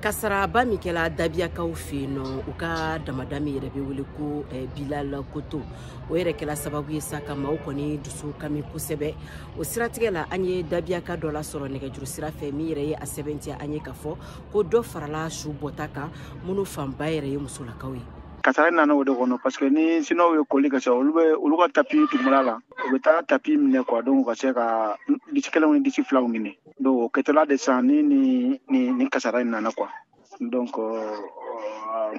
Kasaraba min kɛra Dabiyakaw fɛ yen nɔ, u ka damada min yɛrɛ bɛ wele ko Bilal Koto, o yɛrɛ kɛra sababu ye sa ka maaw kɔni dusu kami kosɛbɛ. O siratigɛ la, an ye Dabiyaka dɔ lasɔrɔ nɛgɛjuru sira fɛ min yɛrɛ ye a sɛbɛntiya an ye k'a fɔ ko dɔ farala su bɔta kan, minnu fanba yɛrɛ ye musolakaw ye. Kasara nana o de kɔnɔ, parce que ni siniwaw ye koli kɛ sisan, olu bɛ olu ka tapis dugumala la, u bɛ taa tapis minɛ quoi. Donc ka se ka disi kelenw ni disi filaw ɲini. Donc o kɛtɔla de sisan ni kasara in nana quoi. Donc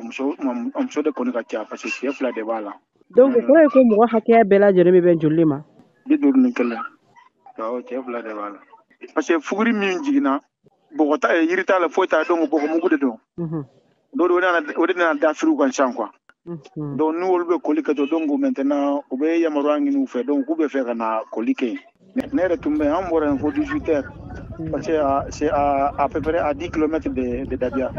muso de kɔni ka ca, parce que cɛ fila de b'a la. Donc o kɔrɔ ye ko mɔgɔ hakɛya bɛɛ lajɛlen bɛ bɛn joli ma? 51. Awɔ, cɛ fila de b'a la, parce que fuguri min jiginna, bɔgɔ t'a, yiri t'a la, foyi t'a la. Donc bɔgɔ mugu de don. Donc o de nana da firiw kan sisan quoi. Donc n'olu bɛ koli kɛ to, donc maintenant u bɛ yamaruya ɲini u fɛ, donc k'u bɛ fɛ ka na koli kɛ yen. Ne yɛrɛ tun bɛ yen, an bɔra yen fo 18 heures, parce que c'est à peu près à 10 km de Dabia.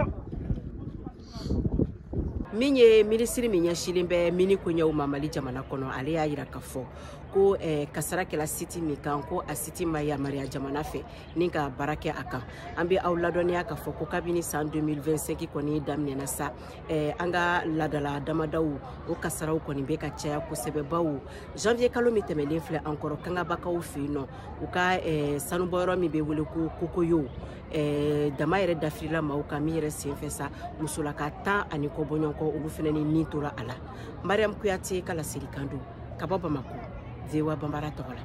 Min ye minisiri min ɲɛsinnen bɛ mini koɲɛw ma Mali jamana kɔnɔ, ale y'a yira k'a fɔ ko kasara kɛla site min kan, ko a site ma yamaruya jamana fɛ ni ka baara kɛ a kan. An bɛ aw ladɔnniya k'a fɔ ko kabini san 2025 kɔni daminɛna sa, an ka ladala damadaw, o kasaraw kɔni bɛ ka caya kosɛbɛ, bawo janvier kalo min tɛmɛnen filɛ an kɔrɔ, Kangabakaw fɛ yen nɔ, u ka sanubɔyɔrɔ min bɛ wele ko Kokoyo, dama yɛrɛ dafirila maaw kan min yɛrɛ senfɛ sa, musolaka 10 ani kɔ bɔɲɔgɔnkɔ, olu fana ni tora a la. Mariam Kuyate ka laselikan don ka bɔ Bamako, VOA Banbara tɔgɔ la.